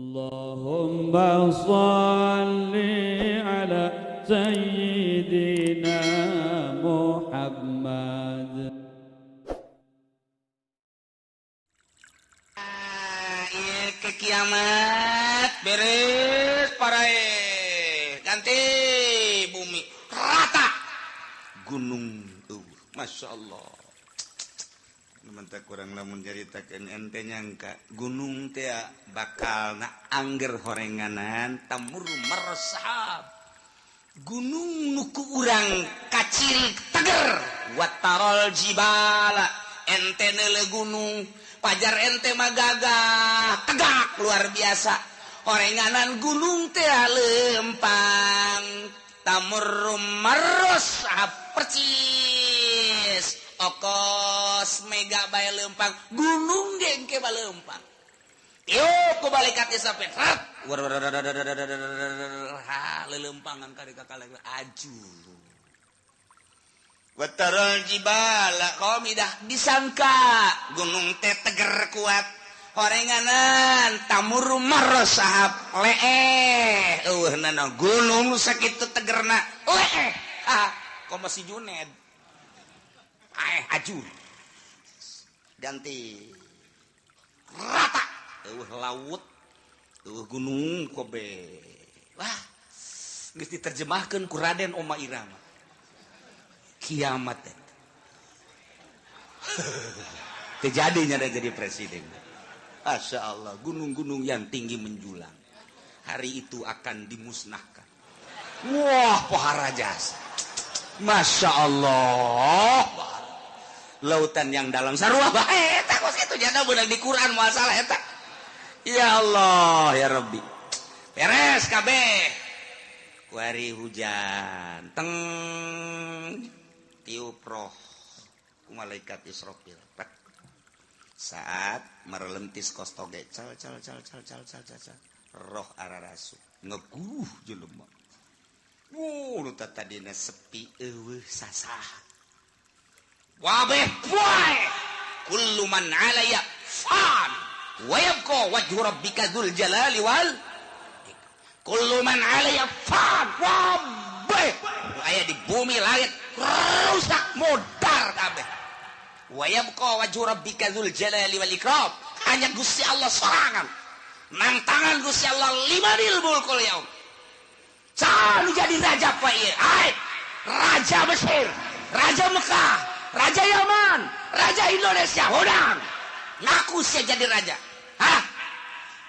Allahumma shalli ala sayyidina Muhammad. Ke kiamat beres parae ganti bumi rata gunung. Masya Allah, kurang lamun caritakeun ente nyangka gunung teh bakal na angger horenganan tamur meresap gunung nu ku urang kaciri teger watarol jibala ente neule gunung pajar ente mah gagah tegak luar biasa horenganan gunung teh lempang tamur meresap percis okos mega bae lempang gunung gengke bae lempang yuk ku balikat sampai rat ha lelempangan ka ka aju watarul jibala qamidah disangka gunung teh teger kuat horenganan tamur marosahab leeh eueuh nana gunung sakitu tegerna leeh ah komo si Juned aju ganti rata eueuh laut eueuh gunung kobe wah geus diterjemahkeun ku Raden Oma Irama kiamat teh terjadinya dan jadi presiden. Masya Allah, gunung-gunung yang tinggi menjulang hari itu akan dimusnahkan. Wah pohara jasa, Masya Allah, lautan yang dalam sarua bae eta kos kitu jana beunang di Quran masalah eta. Ya Allah ya Rabbi. Beres kabeh. Kuari hujan teng tiup roh ku malaikat Israfil. Saat merelentis kos toge cal cal cal cal cal cal cal roh ararasu ngeguh jelema. Wuh nu tadina sepi eueuh sasah. Wabeh poe kullu man 'alayya fan wa yabqa wajhu rabbika dzul jalali wal kullu man 'alayya fan. Wabeh aya di bumi langit rusak modar kabeh. Wa yabqa wajhu rabbika dzul jalali wal ikram. Hanya Gusti Allah sorangan nang tangan Gusti Allah limanil mulkul yaum. Saha nu jadi raja poe ieu? Hai, raja Mesir, raja Mekah, Raja Yaman, Raja Indonesia, udang. Ngaku saya jadi raja. Hah?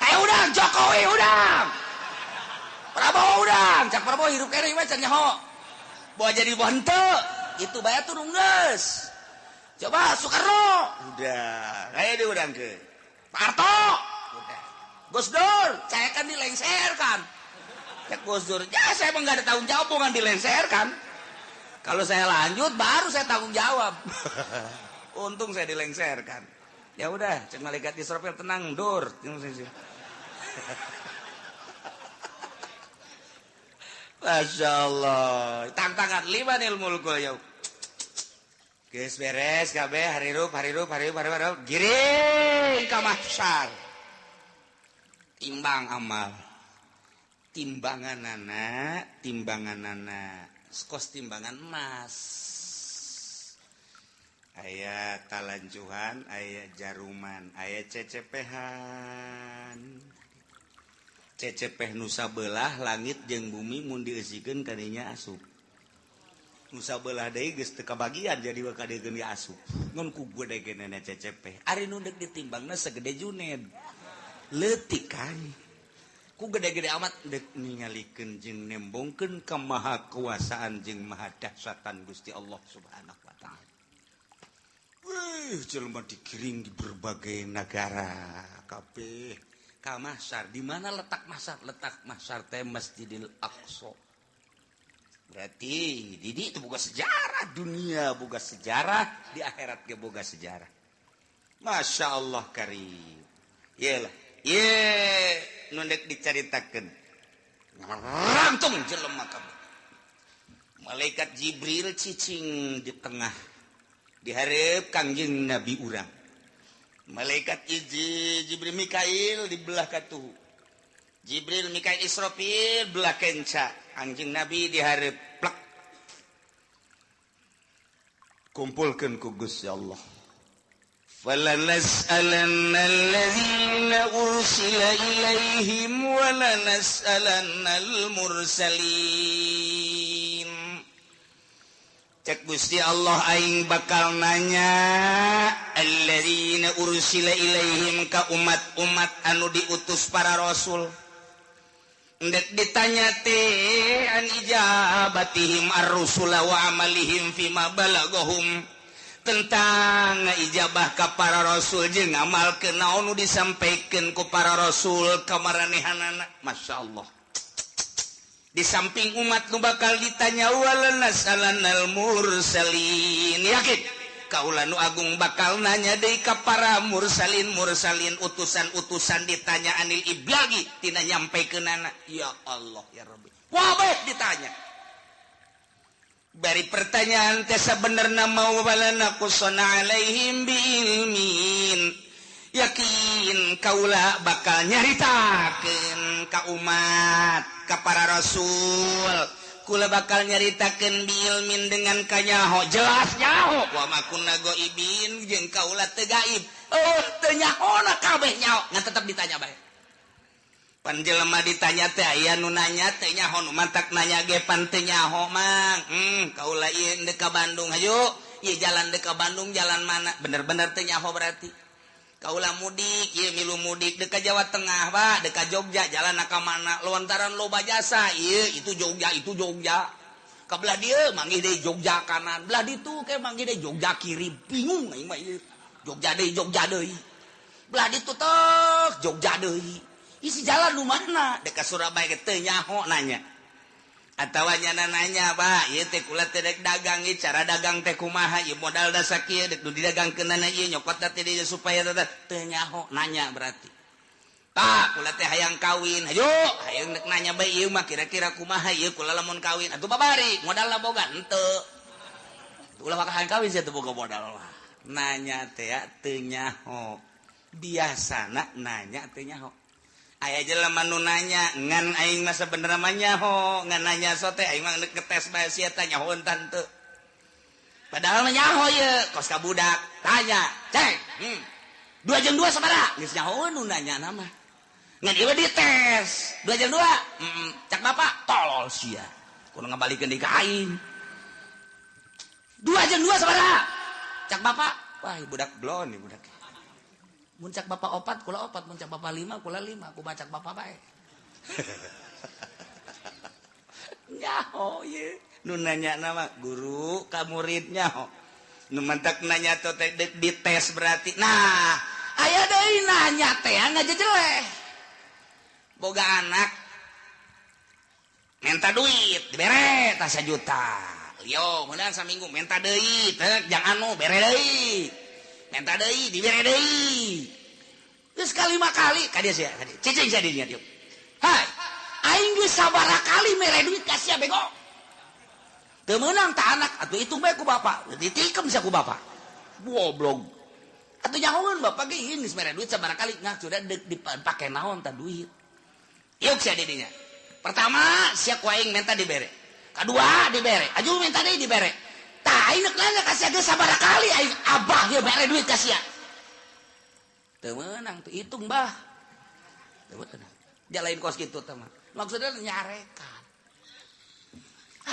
Kayak udang, Jokowi udang. Prabowo udang. Cak Prabowo hirup kene mah can nyaho. Bawa jadi henteu, itu bae turun geus. Coba Soekarno, udah. Kayak di udang ke. Pak Harto, udah. Gus Dur, saya kan dilengserkan. Cak Gus Dur, ya saya emang gak ada tanggung jawab bukan dilengserkan. Kalau saya lanjut baru saya tanggung jawab. Untung saya dilengserkan. Ya udah, cek malaikat Israfil tenang, dur. Masya Allah. Tantangan limanil mulkul yaum. Geus beres kabeh harirup harirup harirup harirup giring ka mahsyar. Timbang amal. Timbanganana, timbanganana. Kos timbangan emas aya talanjuhan, aya jaruman, aya cecepehan. Cecepeh nusa belah langit jeung bumi mun dieusikeun kadinya asup. Nusa belah deui geus teu kabagian jadi kadegeun ge asup. Ngan ku gede-gedena cecepeh. Ari nu deuk ditimbangna segede Juned. Leutik kan. Ku gede-gede amat dek ningalikeun jeung nembongkeun kemahakuasaan jeung maha dahsyatan Gusti Allah Subhanahu wa taala. Wih, jelema digiring di berbagai negara kabeh ka mahsyar. Di mana letak mahsyar? Letak mahsyar teh Masjidil Aqsa. Berarti di itu boga sejarah dunia, boga sejarah di akhirat ge boga sejarah. Masya Allah karim. Iyalah. Ye, nu dek dicaritakeun. Rangtung jelema kabeh. Malaikat Jibril cicing di tengah di hareup Kangjeng Nabi urang. Malaikat Jibril Mikail di belah katuhu. Jibril Mikail Israfil belah kenca anjing Nabi dihareup plek kumpulkeun ku Gusti Allah. Falanas'alanna allazina ursila ilaihim wa lanas'alannal mursalin. Cek Gusti Allah aing bakal nanya alladzina ursila ilaihim ka umat-umat anu diutus para rasul. Ndek ditanya teh an ijabatihim ar-rusula wa amalihim fima balagahum, tentang ijabah ka para rasul jeung ngamalkeun naon nu disampaikeun ku para rasul ka maranehanana. Masyaallah. Di samping umat nu bakal ditanya walaнаsalanal mursalin, yakin kaula nu agung bakal nanya deui ka para mursalin mursalin utusan-utusan ditanya anil iblagi tina nyampaikeunana. Ya Allah ya Rabbi, wabeh ditanya bari pertanyaan teh sabenerna mau walana qusana alaihim biilmin, yakin kaula bakal nyaritakeun ka umat ka para rasul, kula bakal nyaritakeun biilmin dengan kanyaho jelas nyaho wa ma kunna ghaibin jeung kaula teu gaib, oh teu nyahona kabeh nyaho ngan tetep ditanya bae. Pan jelema ditanya teh aya nu nanya teh nyaho nu mantak nanya ge pan teu nyaho mang. Kaula ieu deuk ka Bandung hayu, ieu jalan deuk ka Bandung jalan mana? Bener-bener teu nyaho berarti. Kaula mudik, ieu milu mudik deuk ka Jawa Tengah, Pak, deuk ka Jogja, jalan ka mana? Lontaran loba jasa, ieu itu Jogja, itu Jogja. Ka belah dieu manggih deui Jogja kanan, belah ditu ke manggih deui Jogja kiri, bingung aing mah ieu. Jogja deui, Jogja deui. Belah ditu tek Jogja deui. Isi jalan nu mana? Deuk ka Surabaya ge teu nyaho nanya. Atawa nyana nanya, Pak, ieu teh kula teh rek dagang, ieu cara dagang teh kumaha, ieu modal da sakieu dek nu didagangkeunana ieu nyokot teh dieu supaya teu nyaho nanya berarti. Pak, kula teh hayang kawin, hayu, hayang dek nanya bae ieu mah kira-kira kumaha ieu kula lamun kawin. Atuh babari, modalna boga henteu. Ulah maka hayang kawin sia teu boga modal lah. Nanya teh teu nyaho. Biasana nanya teu nyaho. Aya jelema nu nanya ngan aing mah sabenerna mah nyaho, ngan nanya sote aing mah ngetes bae sia teh nyaho tante. Padahal mah nyaho ieu, kos ka budak, tanya, "Cek, 2 jeung 2 sabaraha?" Geus nyaho nu nanya mah. Ngan ieu dites, 2 jeung 2. Cak bapak, tolol sia. Kudu ngabalikeun deui ka aing. 2 jeung 2 sabaraha? Cak bapak, wah budak blon nih budak. Mun cak bapak opat, kula opat, mun cak bapak lima, kula lima, ku bacak bapak bae. Nyaho ye, nu nanya nama guru ka murid nyaho. Nu mantak nanya teh dites berarti. Nah, aya deui nanya teh ngajejeleh. Boga anak minta duit, dibere tah 1 juta. Yo, meunang saminggu minta deui, teh jang anu bere deui. Minta deui, dibere deui. Geus kalima kali ka dieu sia, ka dieu. Cicing sia dinya dieu. Hai, aing geus sabaraha kali mere duit ka sia bego. Teu meunang ta anak, atuh hitung bae ku bapak. Ditikem sia ku bapak. Goblok. Atuh nyahoeun bapak ge ieu geus mere duit sabaraha kali. Nah, sudah dipake naon ta duit. Yuk sia di dinya. Pertama, sia ku aing minta dibere. Kadua dibere. Aju minta deui dibere. Tah aing nanya ka sia geus sabaraha kali aing abah ge mere duit ka sia. Teu meunang tuh hitung bah. Teu meunang. Dia lain kos kitu teh mah. Maksudnya nyarekan.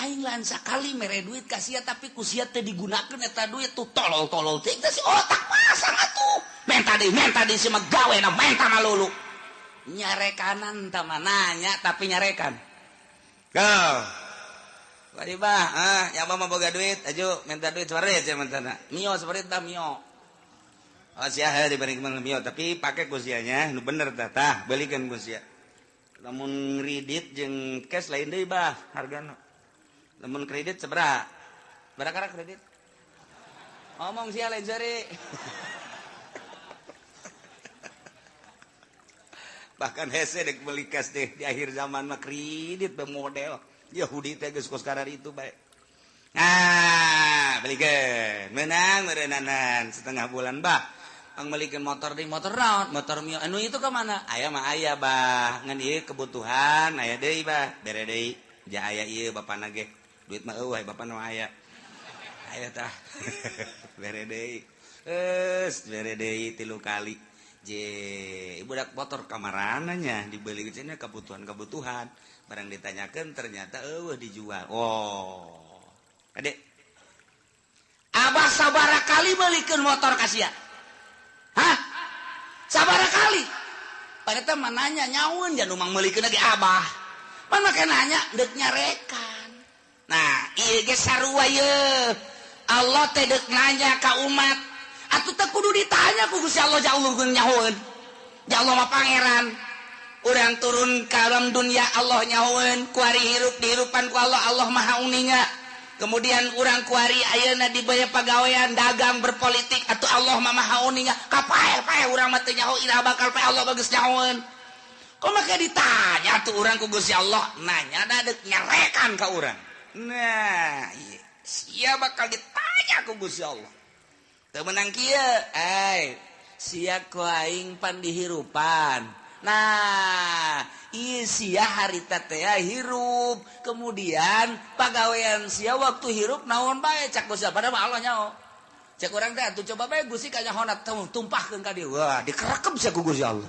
Aing lain sakali mere duit ka sia tapi ku sia teh digunakeun eta duit tuh tolol-tolol teh si otak pasang atuh. Menta deui si mah gawena menta malulu. Nyarekanan teh mah nanya tapi nyarekan. Go. Wadi bah, yang mah boga duit, aju minta duit separit sia mentana. Mio separit tah mio. Oh sia heuh diberi mio tapi pake ku sianya nu bener tah tah belikeun ku sia. Lamun kredit jeung cash lain deui bah hargana. Lamun kredit sabaraha? Berapa kredit? Ngomong sia lain seri. Bahkan hese dek beli cash deh di akhir zaman mah kredit be model. Yahudi teh geus kos karar itu bae. Nah, belikeun. Menang meureunnanan setengah bulan bah. Pangmelikeun motor deui, motor naon? Motor Mio. Anu itu ka mana? Aya mah aya bah. Ngan ieu kebutuhan aya deui bah. Bere deui. Ja aya ieu bapana ge. Duit mah eueuh bapana mah aya. Aya tah. Bere deui. Geus bere deui 3 kali. Je, budak motor kamarananya dibeli cenah kebutuhan-kebutuhan. Barang ditanyakeun ternyata eueuh dijual. Oh. Adek. Abah sabara kali melikeun motor ka sia? Hah? Sabara kali? Padahal mah nanya nyaun jangan mang melikeun lagi abah. Mana make nanya deuk nyarekan. Nah, ieu ge sarua ye. Allah teh deuk nanya ka umat. Atuh teh kudu ditanya ku Gusti Allah ja Allah nyahoeun. Ja Allah mah pangeran. Urang turun ka alam dunia Allah nyahoeun, kuari hirup dihirupan ku Allah, Allah maha uninga. Kemudian urang kuari ayeuna dibaya pagawean dagang berpolitik atuh Allah mah maha uninga. Kapae-pae urang mah teu nyaho iraha bakal pae Allah bagus nyahoeun. Kok make ditanya tuh urang ku Gusti Allah, nanya da deuk nyarekan ka urang. Nah, ieu sia bakal ditanya ku Gusti Allah. Teu meunang kieu, ai sia ku aing pan dihirupan. Nah, ieu sia harita teh hirup, kemudian pagawean sia waktu hirup naon bae cak Gusti padahal mah Allah nyaho. Cek urang teh atuh coba bae Gusti kanyahona tumpahkeun ka dieu. Wah, dikerekep sia ku Gusti Allah.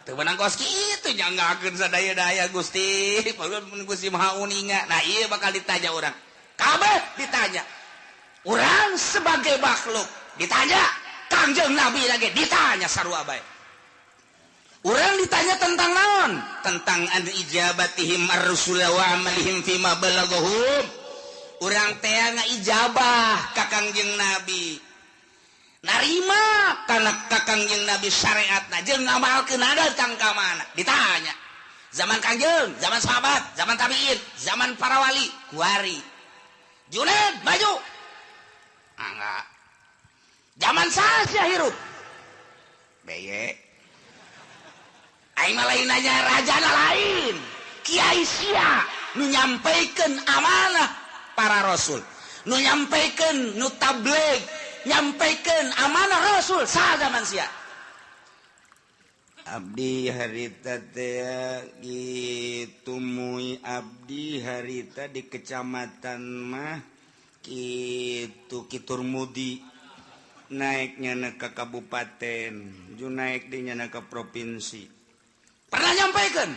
Teu meunang kos kitu nyanggakeun sadaya-daya Gusti, padahal mun Gusti Maha Uninga. Nah, ieu bakal ditanya urang. Kabeh ditanya. Urang sebagai makhluk ditanya, Kangjeng Nabi lagi ditanya sarua bae. Urang ditanya tentang naon? Tentang an ijabatihim ar-rusul wa amalihim fima balaghum. Urang teh ngaijabah ka Kangjeng Nabi. Narima kana ka Kangjeng Nabi syariatna jeung ngamalkeun datang ka mana? Ditanya. Zaman Kangjeng, zaman sahabat, zaman tabiin, zaman para wali, kuari. Junaid maju. Enggak. Zaman saha hirup? Beye. Aing mah lain nanya rajana lain. Kiai sia nu nyampaikan amanah para rasul, nu nyampaikan nu tabligh, nyampaikan amanah rasul saha zaman sia. Abdi harita teh kitu mui abdi harita di kecamatan mah kitu Kiturmudi naiknya ke kabupaten, ju naik di nyana ke provinsi. Pernah nyampaikan?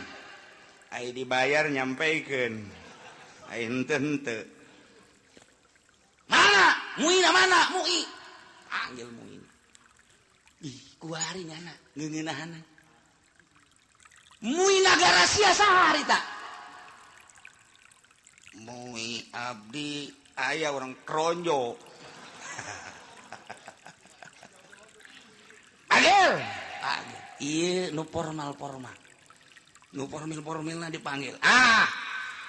Ai dibayar nyampaikan. Ai henteu henteu. Mana? Muina mana? Mui. Panggil Muina. Ih, kuari nyana ngeungeunahana. Mui nagara sia saha harita? Mui abdi aya orang Kronjo. Panggil. Panggil. Iya, nu formal-formal. Nu formil-formilna dipanggil. Ah,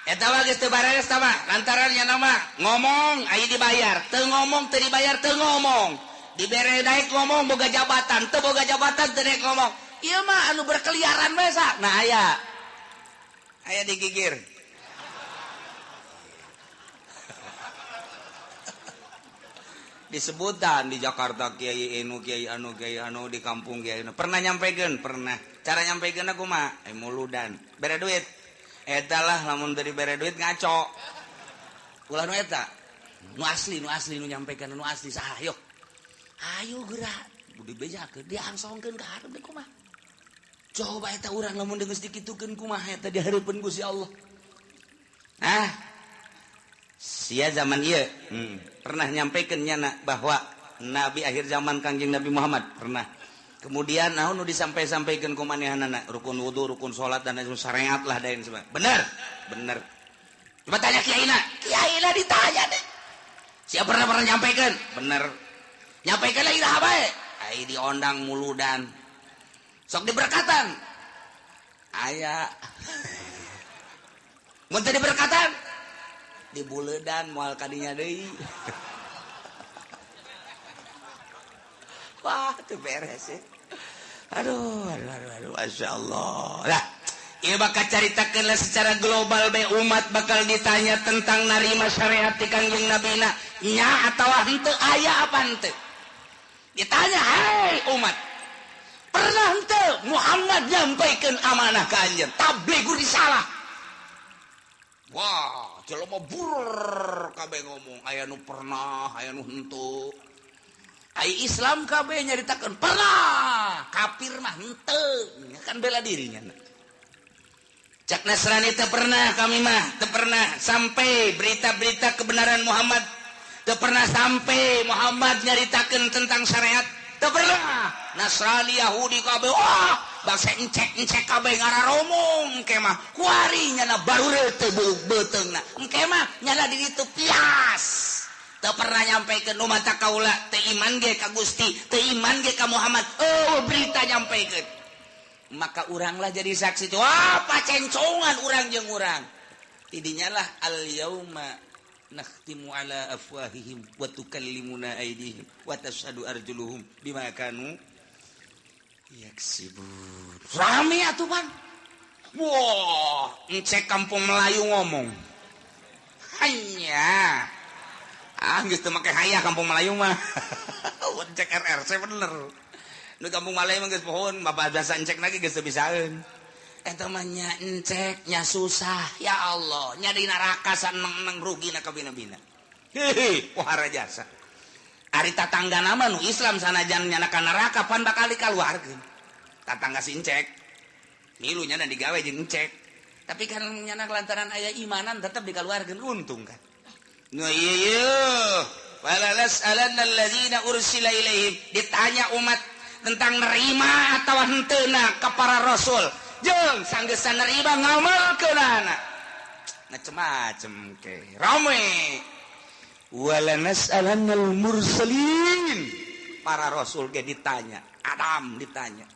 eta mah geus teu bareres tah mah. Lantaran nya nama ngomong aya dibayar, teu ngomong teu dibayar teu ngomong. Dibere daek ngomong boga jabatan, teu boga jabatan teu daek ngomong. Ieu mah anu berkeliaran we sa. Nah aya. Aya digigir. Disebutan di Jakarta kiai anu kiai anu kiai anu di kampung kiai anu. Pernah nyampaikan? Pernah. Cara nyampaikan aku mah muludan. Bere duit. Eta lah lamun dari bere duit ngaco. Ulah nu eta. Nu asli nu nyampaikan nu asli saha yuk. Ayo gerak. Budi bejakeun diangsongkeun ka hareup deui kumaha. Coba eta urang lamun geus dikitukeun kumaha eta di hareupeun Gusti Allah. Ah. Sia zaman ieu pernah nyampaikan nyana bahwa nabi akhir zaman Kangjeng Nabi Muhammad pernah. Kemudian naon nu disampai-sampaikeun ku manehanana rukun wudu, rukun salat dan lain syariat lah dan sebagainya. Bener? Bener. Coba tanya kiaina. Kiaina ditanya deh. Sia pernah nyampaikan? Bener. Nyampaikan lah iraha bae. Ai diondang muludan. Sok diberkatan. Aya. Mun teu diberkatan di buledan moal kadinya deui. Wah, teu beres ya. Aduh, aduh, aduh, aduh, Masya Allah. Lah, ieu bakal caritakeun secara global bae umat bakal ditanya tentang narima syariat ti Kangjeng Nabina. Nya atawa henteu aya apa henteu? Ditanya, "Hai umat, pernah henteu Muhammad nyampaikan amanah ka anjeun, tablighur risalah?" Wah, jelema bur kabeh ngomong, aya nu pernah, aya nu henteu. Ai Islam kabeh nyaritakeun pernah, kafir mah henteu, kan bela dirinya. Cak Nasrani teu pernah, kami mah teu pernah sampai berita-berita kebenaran Muhammad, teu pernah sampai Muhammad nyaritakeun tentang syariat, teu pernah. Nasrani, Yahudi kabeh, wah, bangsa encek-encek kabeh ngararomong engke mah kuari nyana baru teu beuteungna. Engke mah nyana di ditu pias. Teu pernah nyampaikan nu mata kaula teu iman ge ka Gusti, teu iman ge ka Muhammad. Oh, berita nyampaikan. Maka uranglah jadi saksi. Wah, pacencongan urang jeung urang. Tidinya lah al yauma nakhtimu ala afwahihim wa tukallimuna aydihim wa tashhadu arjuluhum bima kanu yaksibun. Rame atuh pan. Wah, encek kampung Melayu ngomong. Hanya ah geus teu make haya kampung Melayu mah. Encek RRC bener. Nu kampung Melayu mah geus pohon, bapak biasa encek lagi geus teu bisaeun. Eta mah nya encek nya susah, ya Allah, nya di neraka saneng-neng rugi na kabina-bina. Hehe, pohara jasa. Ari tatangga nama nu Islam sanajan nyana ka neraka pan bakal dikaluarkeun. Tatangga si encek. Milu nyana digawe jeung encek. Tapi kan nyana lantaran aya imanan tetep dikaluarkeun, untung kan. Nu ieu wala nas'alanna alladzina ursila ilaihim, ditanya umat tentang nerima atawa henteuna ka para rasul. Jeung sanggeusna nerima ngamalkeunana. Macem-macem ke. Rame. Wala nas'alannal mursalin. Para rasul ge ditanya, Adam ditanya,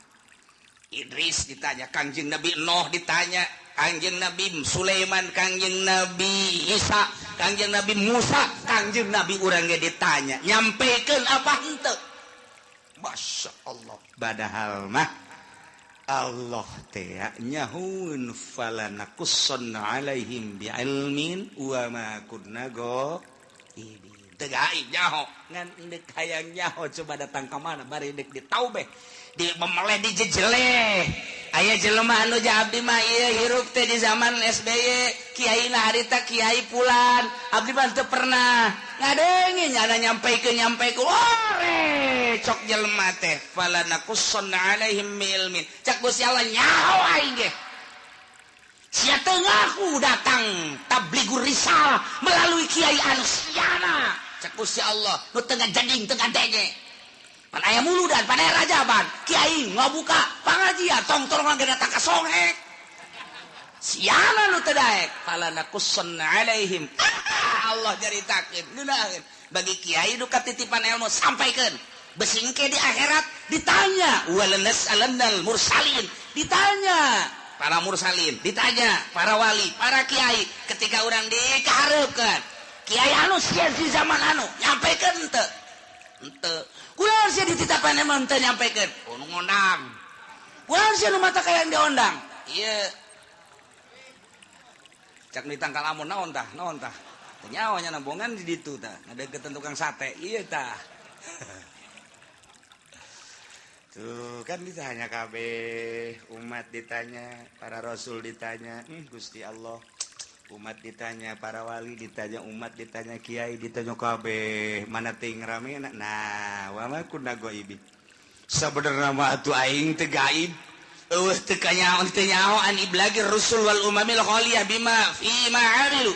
Idris ditanya, Kangjeng Nabi Nuh ditanya, Kangjeng Nabi Sulaiman, Kangjeng Nabi Isa, Kangjeng Nabi Musa, Kangjeng Nabi urang ge ditanya, nyampekeun apa henteu? Masya Allah. Padahal mah Allah teh nyahueun falanakussanna alaihim bi'ilmin wa ma kunna ghaibin. Teu gaib nyaho, ngan deuk hayang nyaho coba datang ka mana bari deuk ditaubeh, di memeleh dijejeleh. Aya jelema anu abdi mah ieu hirup teh di zaman SBY, kiai na harita kiai pulan, abdi mah teu pernah ngadenge nyana nyampaikeun nyampaikeun. Ore cok jelema teh falanakussanna alaihim ilmin. Cak Gusti Allah nyaho aing ge. Sia teu ngaku datang tablighur risalah melalui kiai anu siana. Cak Gusti Allah nu teu ngajading teu ngadenge. Pan aya muludan, pan aya rajaban, kiai ngabuka pangajian tong-tong ge datang ka songhek. Siana nu teu daek falanakussanna alaihim. Allah caritakeun ngeunaheun bagi kiai nu katitipan ilmu sampaikeun. Besingke di akhirat ditanya walanas'alannal mursalin, ditanya para mursalin, ditanya para wali, para kiai ketika urang dikahareupeun. Kiai anu sia di zaman anu nyampaikan henteu. Henteu. Kunaon sia dititapan emang henteu nyampaikan? Oh, nu ngondang. Kunaon sia nu mata kayang diondang? Ieu. Cak nu ditangkal amun naon tah? Naon tah? Teu nyaho nya nambongan di ditu tah. Ngadeukeutan tukang sate. Ieu tah. Tuh kan ditanya kabeh, umat ditanya, para rasul ditanya, Gusti Allah. Umat ditanya, para wali ditanya, umat ditanya, kiai ditanya kabeh, mana ting rame nah, wa ma kunna ghaibin. Sabenerna mah atuh aing teu gaib. Eueuh teu kanyaho teu nyaho an iblagir rusul wal umamil khaliyah bima fi ma amilu.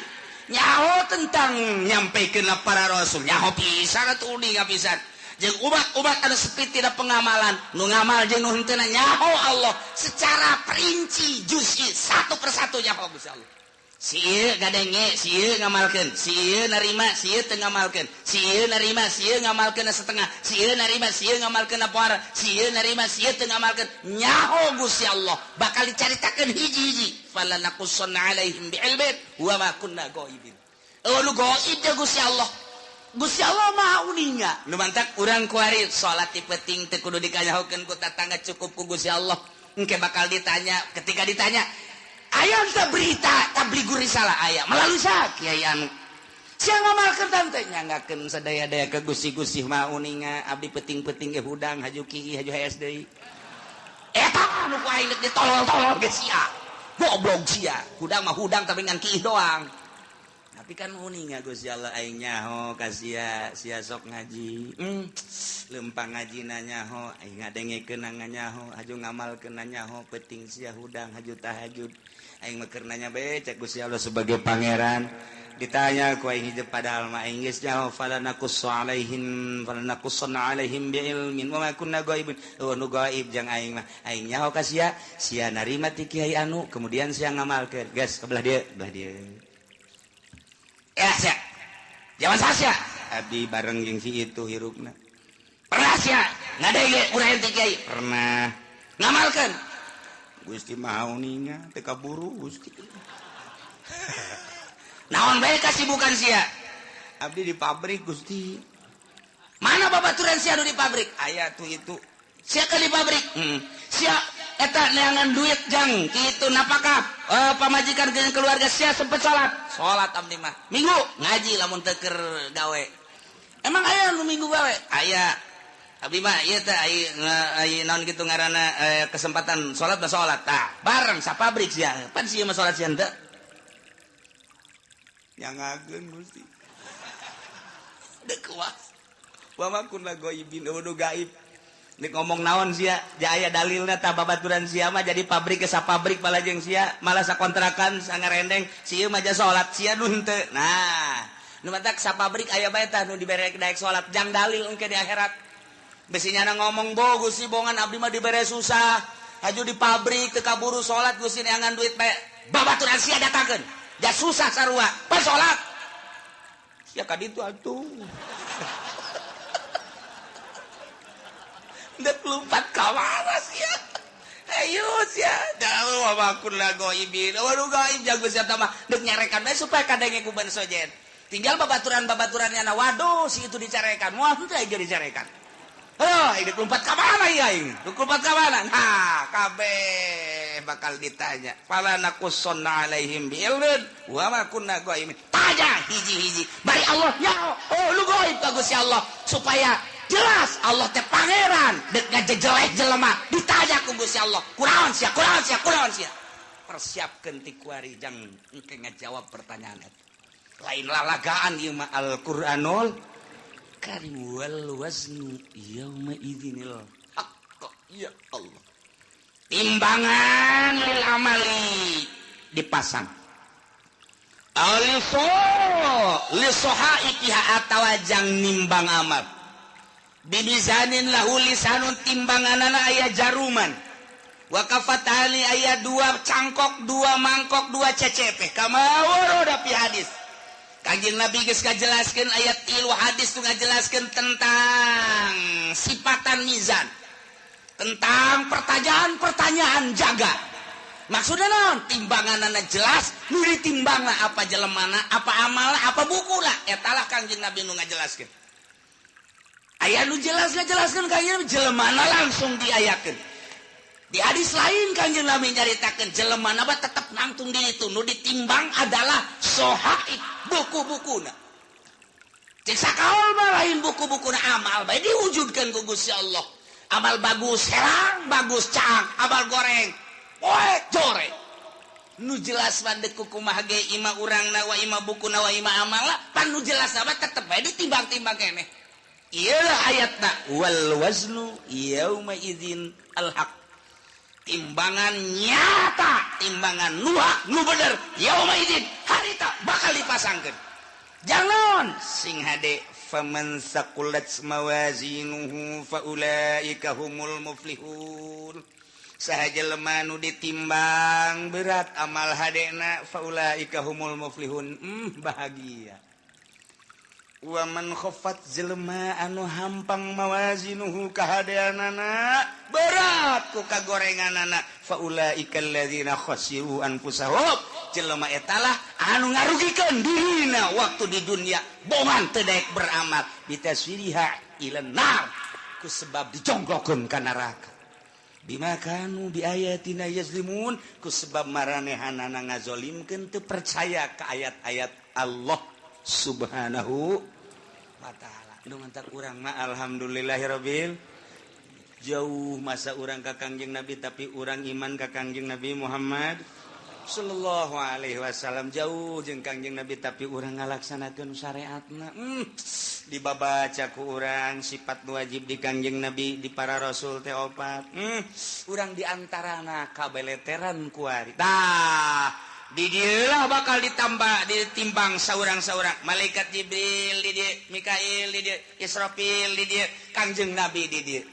Nyaho tentang nyampaikeun para rasul, nyaho pisan atuh uninga pisan. Jeung umat-umat anu sepi tidak pengamalan, nu ngamal jeung nu henteu nyaho Allah secara perinci juz'i satu persatu nyaho Gusti Allah. Si ieu ngadenge, si ieu ngamalkeun, si ieu narima, si ieu teu ngamalkeun, si ieu narima, si ieu ngamalkeun setengah, si ieu narima, si ieu ngamalkeun poara, si ieu narima, si ieu teu ngamalkeun. Nyaho Gusti Allah bakal dicaritakeun hiji-hiji. Falanakussanna alaihim bi'ilmin wa ma kunna ghaibin. Eueuh nu gaib jeung Gusti Allah. Gusti Allah Maha uninga. Nu mantak urang kuari salat ti peuting teu kudu dikanyahokeun ku tatangga, cukup ku Gusti Allah. Engke bakal ditanya, ketika ditanya aya teu berita tablighur risalah aya melalui sa kiai anu. Sia ngamalkeun tante nyanggakeun sadaya-daya ke gusi-gusi mah uninga abdi peting-peting ge hudang haju kiih haju hees deui. Eta nu ku aing deuk ditolol-tolol ge sia. Goblok sia. Hudang mah hudang tapi ngan kiih doang. Tapi kan uninga Gusti Allah aing nyaho ka sia, sia sok ngaji. Lempang ngajina nyaho, aing ngadengekeun nyaho, haju ngamalkeun nyaho, peting sia hudang haju tahajud. Aing mah keur nanya bae cek Gusti Allah sebagai pangeran. Ditanya ku aing hijab padahal mah aing geus nyaho fala naqussu alaihim fala naqussanna alaihim bi ilmin wa ma kunna ghaibin. Oh nu gaib jang aing mah. Aing nyaho ka sia, sia narima ti kiai anu kemudian sia ngamalkeun. Geus ke belah dieu, belah dieu. Ya sia. Jaman sia. Abdi bareng jeung si itu hirupna. Pernah sia ngadenge urang ti kiai? Pernah. Ngamalkeun. Gusti maha uninga teu kaburu Gusti. Naon bae kasibukan sia? Abdi di pabrik Gusti. Mana babaturan sia nu di pabrik? Aya tuh itu. Sia ke di pabrik? Sia eta neangan duit jang kitu napakah? Pamajikan jeung keluarga sia sempet salat. Salat abdi mah. Minggu ngaji lamun teu keur gawe. Emang aya nu minggu gawe? Aya. Abdi mah ieu teh ai naon kitu ngaranna kesempatan salat mah salat. Tah, bareng sa pabrik sia. Pan sia mah salat sia henteu. Nyangakeun Gusti. Deuk kuas. Wa ma kunna ghaibin nu gaib. Nek ngomong naon sia, ja aya dalilna tah babaturan sia mah jadi pabrik ke sapabrik malah jeung sia, malah sakontrakan sangarendeng, si ieu mah ja salat sia nu henteu. Nah, nu matak sapabrik aya bae tah nu dibere daek salat jang dalil engke di akhirat. Besi nyana ngomong bo Gusti bongan abdi mah dibere susah, haju di pabrik teu kaburu salat Gusti neangan duit bae. Babaturan sia datangkeun. Ja susah sarua, pas salat. Sia ka ditu atuh. Dek lompat ka mana sia? Ayo sia, da wa kunna ghaibin. Waduh gaib jago sia mah deuk nyarekan bae supaya kadenge ku ban sojen. Tinggal babaturan-babaturannya na waduh si itu dicarekan. Wah henteu aing dicarekan. Heuh, aing deuk lompat ka mana ieu aing? Deuk lompat ka mana? Nah, kabeh bakal ditanya. Fala naqussanna alaihim bi'ilmin wa ma kunna ghaibin. Tanya hiji-hiji. Bari Allah nyaho. Oh lu gaib ka Gusti Allah supaya jelas Allah teh pangeran dek ngajejelek jelema ditanya ku Gusti Allah. Kunaon sia? Kunaon sia? Kunaon sia? Persiapkeun ti kuari jang engke ngajawab pertanyaan eta. Lain lalagaan ieu mah Al-Qur'anul Karim wal waznu yauma idzinil haqq. Ya Allah. Timbangan lil amali dipasang. Aliso lisohaikiha atawa jang nimbang amal. Bibizanin lahu lisanun timbanganana aya jaruman. Wa kafatali aya dua cangkok, dua mangkok, dua cecepe. Kama warada fi hadis. Kanjeng Nabi geus ngajelaskeun ayat tilu hadis tu ngajelaskeun tentang sifatan mizan. Tentang pertanyaan-pertanyaan jaga. Maksudnya naon? Timbanganana jelas, nu ditimbangna apa jelemana, apa amalna, apa bukuna. Eta lah Kanjeng Nabi nu ngajelaskeun. Aya nu jelas ngajelaskeun kanjeng jelemana langsung diayakeun. Di hadis lain kanjeng Nabi nyaritakeun jelemana mah tetep nangtung di itu, nu ditimbang adalah sohaib buku-bukuna. Cek sakaol mah lain buku-bukuna amal bae diwujudkeun ku Gusti Allah. Amal bagus herang, bagus caang, amal goreng poek jore. Nu jelas mah deuk kumaha ge imah urangna wa imah bukuna wa imah amalna, pan nu jelas mah tetep bae ditimbang-timbang keneh. Iyalah ayatna wal waznu yauma idzin al haq. Timbangan nyata, timbangan nu hak, nu bener, yauma idzin harita bakal dipasangkeun. Jangan sing hade faman saqulat mawazinuhu faulaika humul muflihun. Saha jelema nu ditimbang berat amal hadena faulaika humul muflihun. Bahagia. Wa man khaffat jelema anu hampang mawazinuhu kahadeanana berat ku kagorenganana faulaika alladzina khasiru anfusahum. Jelema eta lah anu ngarugikeun dirina waktu di dunia bongan teu daek beramal bitaswiriha ila nar ku sebab dijonggokeun ka neraka. Bima kanu bi ayatina yazlimun ku sebab maranehanana ngazolimkeun teu percaya ka ayat-ayat Allah Subhanahu wa ta'ala. Nu mantak urang mah alhamdulillahirabbil jauh masa urang ka Kangjeng Nabi tapi urang iman ka Kangjeng Nabi Muhammad sallallahu alaihi wasallam jauh jeung Kangjeng Nabi tapi urang ngalaksanakeun syariatna. Dibabaca ku urang sifat wajib di Kangjeng Nabi di para rasul teh opat. Urang diantarana kabeleteran kuari. Tah, di dieu bakal ditambah ditimbang saurang-saurang. Malaikat Jibril di dieu, Mikail di dieu, Israfil di dieu, Kangjeng Nabi di dieu.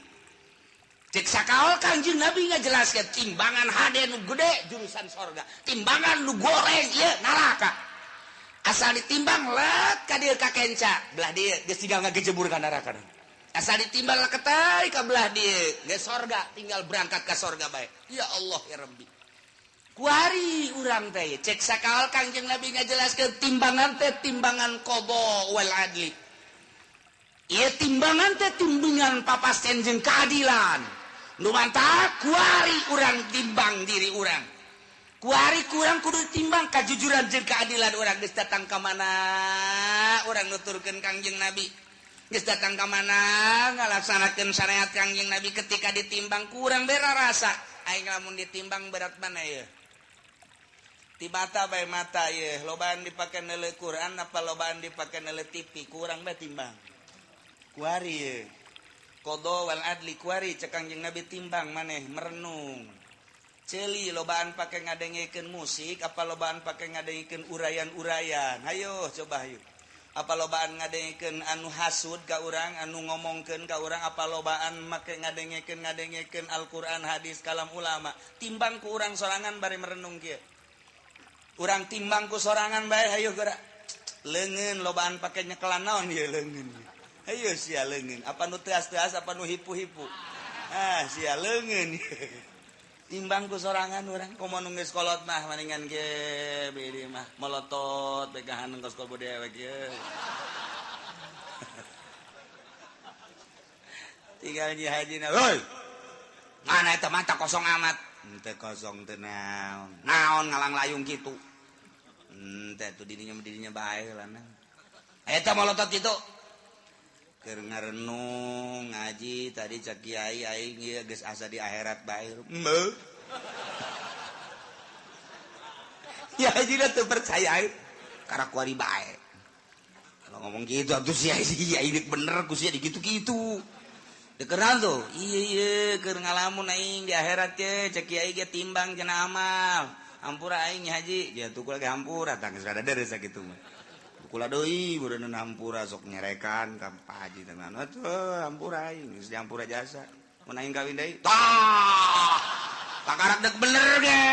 Cek sakaol Kangjeng Nabi ngajelaskeun timbangan hade nu gede jurusan sorga, timbangan nu goreng ieu neraka. Asal ditimbang let ka dieu ka kenca, belah dieu geus tinggal ngagejebur ka neraka. Asal ditimbang leketai ka belah dieu geus sorga, tinggal berangkat ka sorga bae. Ya Allah ya Rabbi. Kuari urang teh cek sakaol Kangjeng Nabi ngajelaskeun timbangan teh timbangan qada wal adli. Ieu timbangan teh timbangan papasten jeung keadilan. Nu mantap kuari urang timbang diri urang. Kuari kurang kudu timbang kajujuran jeung keadilan urang geus datang ka mana urang nuturkeun Kangjeng Nabi. Geus datang ka mana ngalaksanakeun syariat Kangjeng Nabi ketika ditimbang kurang bera rasa. Aing lamun ditimbang berat mana ieu? Ti mata bae mata ieu, lobaan dipake neuleuh Quran apa lobaan dipake neuleuh TV, kurang bae timbang. Kuari ieu. Qada wal adli kuari cek Kangjeng Nabi timbang maneh merenung. Ceuli lobaan pake ngadengekeun musik apa lobaan pake ngadengekeun urayan-urayan. Hayo coba hayu. Apa lobaan ngadengekeun anu hasud ka urang, anu ngomongkeun ka urang, apa lobaan make ngadengekeun Al-Qur'an, hadis, kalam ulama. Timbang ku urang sorangan bari merenung kieu. Urang timbang ku sorangan bae hayu geura. Leungeun lobaan pake nyekelan naon ieu leungeun. Ayo sia leungeun, apa nu teas-teas apa nu hipu-hipu. Ah sia leungeun. Timbang ku sorangan urang komo nu geus kolot mah maningan ge bedi mah molotot begahan kos kobo dewek ye. Tinggal nyi hajina, "Hoi. Mana eta mata kosong amat." Henteu kosong teu naon. Naon ngalang layung kitu. Henteu atuh dirinya bae lah. Eta molotot kitu. Keur ngarenung ngaji tadi cak kiai aing ieu geus asa di akhirat bae. Heuh. Ya haji teu percaya aing karena kuari bae. Kalau ngomong gitu atuh sia sia bener ku sia digitu-gitu. Dekeran tuh. Iya iya keur ngalamun aing di akhirat ye cak kiai ge timbang cenah amal. Hampura aing haji, dia tuh kula ge hampura tah geus rada deres sakitu mah. Kula deui beureun hampura sok nyerekan ka Pak Haji teh atuh hampura aing geus dihampura jasa mun aing kawin deui tah pakarak dek bener ge.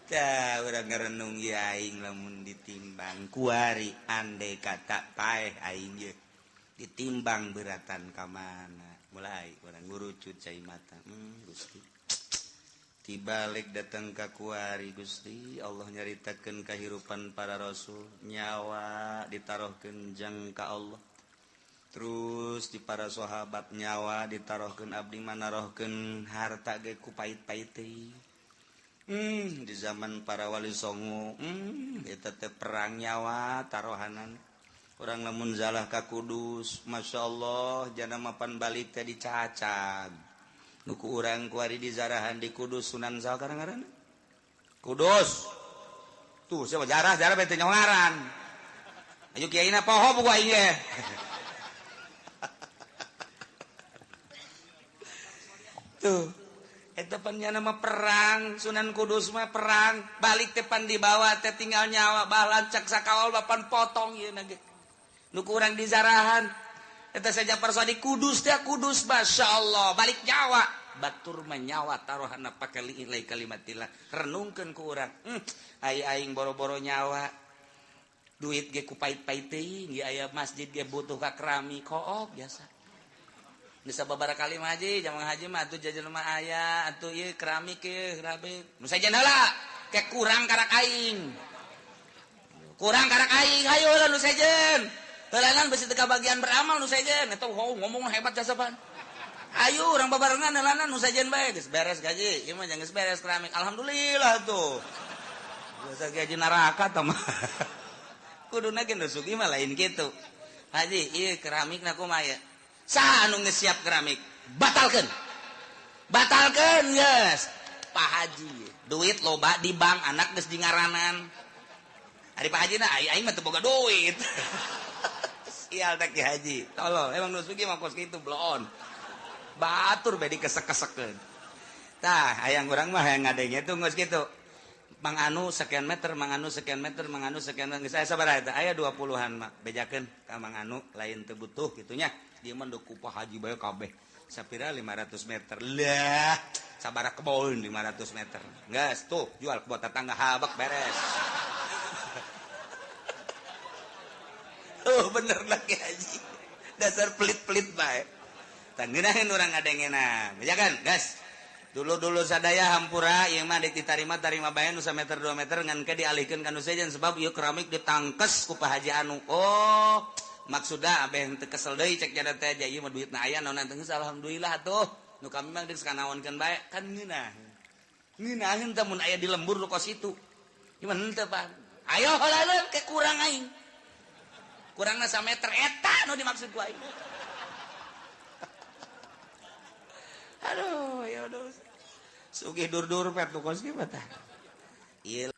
Tah urang ngarenung ieu aing lamun ditimbang kuari andai kata paeh aing ye ditimbang beratan ka mana mulai urang ngurucut cai mata. Gusti tibalik datang ka kuari Gusti Allah nyaritakeun kahirupan para rasul nyawa ditarohkeun jang ka Allah terus di para sahabat nyawa ditarohkeun abdi manarohkeun harta ge ku pait-pait teh. Di zaman para wali songo eta teh perang nyawa tarohanan urang lamun zalah ka Kudus masyaallah jana mapan balik teh dicacag. Nuku urang kuari di zarahan di Kudus Sunan saha ngaranna? Kudus. Tuh siapa jarah jarah bete nyongaran. Ayo kiaina poho buku aing ge. Tuh eta pan nya mah perang Sunan Kudus mah perang balik teh pan dibawa teh tinggal nyawa balancak sakaol bapan potong ieu na ge. Nuku urang di zarahan eta saja persadi Kudus teh Kudus masyaallah balik nyawa batur mah nyawa taruhanna pake liilai kalimatillah renungkeun ku urang. Ai aing boro-boro nyawa duit ge ku pait-pait teuing ge aya masjid ge butuh ka keramik kook biasa. Geus sababaraha kali mah haji jamang haji mah atuh jajan mah aya atuh ieu keramik ieu keramik nu sajen heula ke kurang karak aing. Kurang karak aing hayu heula nu sejen. Heulaan besi teu kabagian beramal nu sejen eta ngomong hebat jasa pan. Ayo urang babarengan heulana nu sajen bae geus beres gaji. Ieu mah geus beres keramik. Alhamdulillah tuh. Biasa gaji neraka tah mah. Kuduna ge nu sugih mah lain kitu. Haji, ieu keramikna kumaha ya? Saha anu geus siap keramik? Batalkeun. Batalkeun geus. Pak Haji, duit loba di bank, anak geus di ngaranan. Ari Pak Haji na aing mah teu boga duit. Sial teh Ki Haji. Tolol, emang nu sugih mah kos kitu bloon. Batur bae dikesek-kesekeun. Tah, hayang urang mah hayang ngadenge tuh geus kitu. Mang Anu sekian meter, Mang Anu sekian meter, Mang Anu sekian meter. Geus aya sabaraha eta? Aya 20-an mah. Bejakeun ka Mang Anu lain teu butuh kitu nya. Dia mah ku Pak Haji bae kabeh. Sapira 500 meter. Lah, sabaraha kebon 500 meter. Geus tuh jual ke tetangga habak beres. Oh bener lagi Haji. Dasar pelit-pelit bae. Tangeunaheun urang ngadengena. Bejakan, gas. Dulu-dulu sadaya hampura ieu mah ditarima tarima bae nu sameter 2 meter ngan ke dialihkeun ka nu sejen sebab ieu keramik ditangkes ku Pak Haji anu. Oh, maksudna abeh teu kesel deui cek jada teh aja ieu mah duitna aya naon geus alhamdulillah atuh. Nu kami mah geus kanaonkeun bae kan ngeunah. Ngeunaheun teh mun aya di lembur nu kos itu. Ieu mah henteu Pak. Ayo heula ke kurang aing. Kurangna sameter eta nu dimaksud ku aing. Aduh, ya udah. Sugih dur-dur pet nu kos kieu mah tah. Ieu